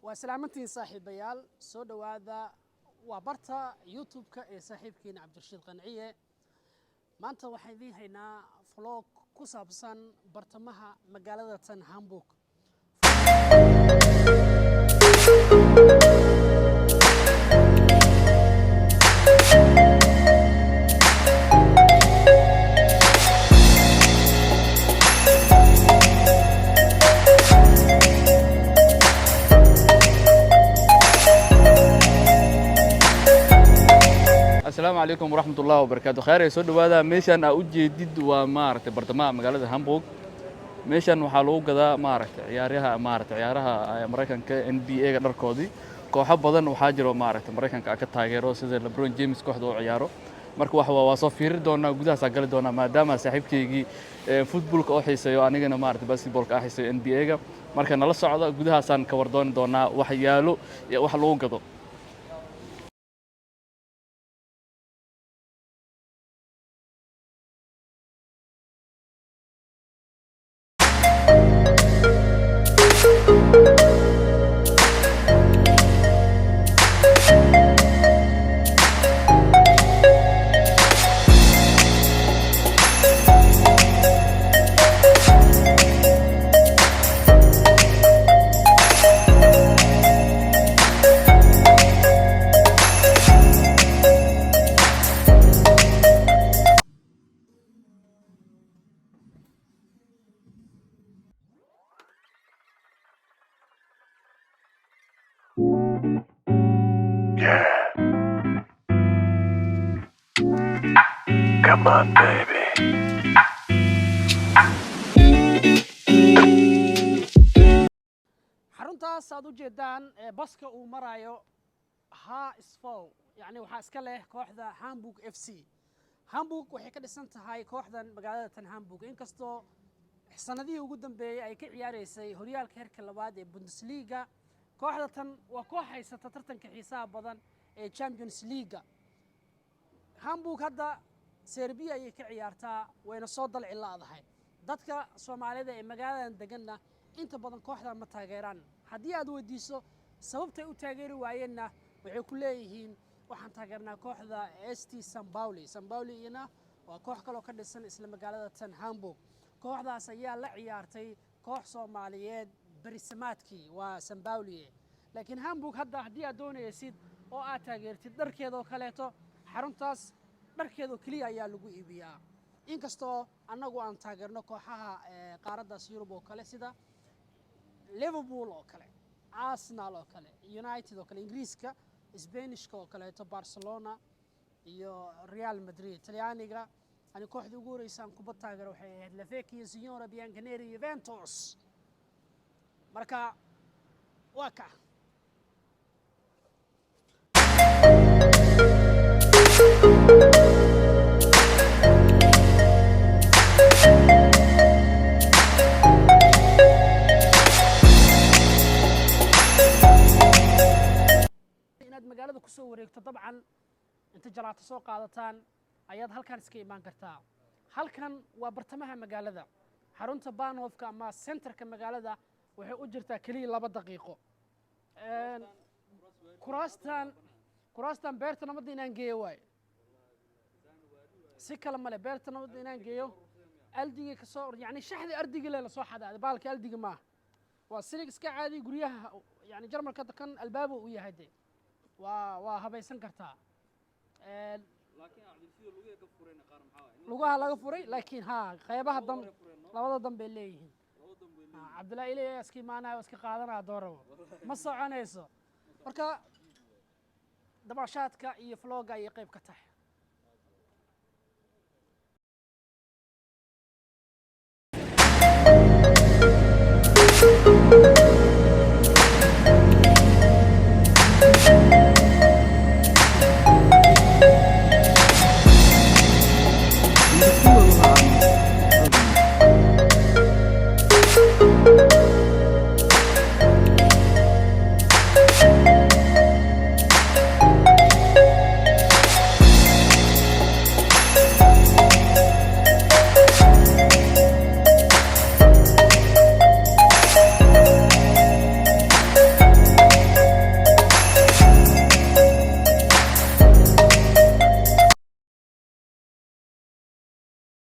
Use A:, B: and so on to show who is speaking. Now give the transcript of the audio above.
A: Waa salaamantiin, saaxiibayaal. Soo dhowaada. Waa barta YouTube-ka ee saaxiibkiina Cabdirashiid Qanciye. Maanta waxaan idiin haynaa vlog ku saabsan bartamaha magaalada tan Hamburg.
B: Asalaamu calaykum waraxmat ullahi wabarakaatu. Khayr ay soo dhawaada. Meeshaan aa u jeedid waa, maaragtay, bartamaha magaalada Hamburg. Meeshaan waxaa lagu gadaa, maaragtay, ciyaaryaha, maaragtay, ciyaaraha Maraykanka, NBA ga dharkoodii. Kooxo badan waxaa jiro, maaragtay, Maraykanka ka taageero, sida LeBron James kooxda u ciyaaro. Marka wax waa soo fiiri doonaa, gudahaasaa gali doonaa, maadaama saaxiibkeygii footballka oo xiiseeyo, anigana, maaragtay, basketballka aa xiiseeyo, NBA ga. Marka nala socda, gudahaasaan ka wardooni doonaa wax yaalo iyo wax lagu gado.
C: Yeah. Come on, baby.
A: Xaruntaas aad u jeedaan ee baska uu marayo HSV, yacni waxaa iska leh kooxda Hamburg FC. Hamburg waxay ka dhisan tahay kooxdan magaalada tan Hamburg, inkastoo sanadihii ugu dambeeyey ay ka ciyaareysay horyaalka heerka labaad ee Bundesliga. Kooxda tan waa koox haysata tartanka xiisaha badan ee Champions League. Hamburg hadda Serbiya ayay ka ciyaartaa, wayna soo dalci la'dahay. Dadka Soomaalida ee magaaladan deganna inta badan kooxdan ma taageeraan. Haddii aad weydiiso sababtay u taageeri waayeenna, waxay ku leeyihiin waxaan taageernaa kooxda ST St. Pauli. St. Pauli iyana waa koox kaloo ka dhisan isla magaalada tan Hamburg. Kooxdaas ayaa la ciyaartay koox Soomaaliyeed berisamaadkii, waa St. Pauli. Laakiin Hamburg hadda haddii aad doonaysid oo aad taageertid, dharkeedoo kaleeto xaruntaas dharkeedoo keliya ayaa lagu iibiyaa, inkastoo annagu aan taageerno kooxaha qaaraddaas Yurub oo kale, sida Liverpool oo kale, Arsenal oo kale, United oo kale, Ingiriiska, Sbanishka oo kaleeto Barcelona iyo Real Madrid. Talyaaniga ani kooxdii ugu horeysa aan kubad taageero waxay ahayd La Vecchia Signora Bianconeri, Juventus. Marka waa ka. Inaad magaalada kusoo wareegto dabcan, inta jalaato soo qaadataan ayaad halkan iska imaan kartaa. Halkan waa bartamaha magaalada. Xarunta Bahnhofka ama centerka magaalada waxay u jirtaa keliya 2 daqiiqo. Kuraastan beerta nabadda inaan geeyo waayo, si kale male. Beerta nabadda inaan geeyo, aldigii kasoo, yani shaxdii ardigii le lasoo xadaaday. Baalka aldiga maaha, waa silig iska caadi. Guryaha yani Jarmalka kan albaabo u yahay de waa habaysan kartaa. Lugaha laga furay, laakiin ha qaybaha dam labada dambay leeyihiin. Cabdullahi ilay ayaa iska imaanaya oo iska qaadanaya doorabo, ma soconayso. Marka damaashaadka iyo vlogga ayay qayb ka tahay.